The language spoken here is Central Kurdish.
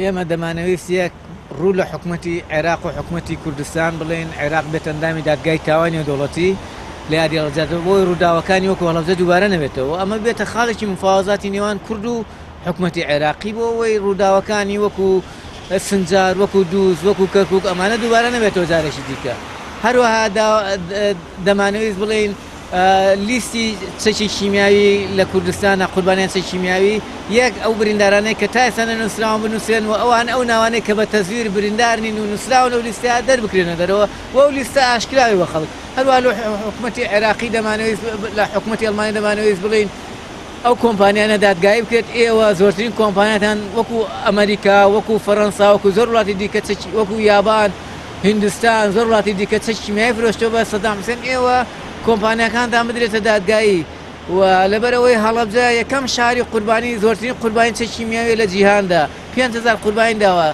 ئێمە دەمانەویست یەک ڕوو لە حکومەتی عێراق و حکومەتی کوردستان بڵێین عێراق بێتە ئەندامی دادگای تاوانی نێودەوڵەتی لە یادی هەڵەبجە بۆی ڕووداوەکانی وەکو هەڵەبجە دووبارە نەبێتەوە ئەمە بێتە خاڵێکی مفاوەزاتی نێوان کورد و حکومەتی عێراقی بۆ ئەوەی ڕووداوەکانی وەکو سنجار وەکو دووز وەکو کەرکک ئەمانە دووبارە نەبێتەوە جارێکی دیکە هەروەها دەمانەویست بڵێین لیستی چەکی کیمیاوی لە کوردستانە قوربانیان چەکی کیمیاوی یەک ئەو بریندارانەی کە تا ئێستا نەنووسراون بنووسرێن و ئەوان ئەو ناوانەی کە بە تەزویر بریندار نین و نووسراون لەو لیستەیا دەربکرێنە دەرەوە و ئەو لیستە ئاشکراوی بە خەڵک هەروەها لە حکومەتی عێراقی دەمانەویست لە حکومەتی ئەڵمانی دەمانەویست بڵێین ئەو کۆمپانیانە دادگایی بکرێت ئێوە زۆرترین کۆمپانیاتان وەکو ئەمریکا وەکو فەرەنسا وەکو زۆر وڵاتی دیکە چەکی وەکو یابان هیندستان زۆر وڵاتی دیکە چەکی کیمیایی فرۆشتووە بە سەدام حوسێن ئێوە کۆمپانیاکانتان بدرێتە دادگایی و لەبەرئەوەی هەڵەبجە یەکەم شاری قوربانی زۆرترین قوربانی چەکی کیمیاویە لە جیهاندا 5000 قوربانی داوە.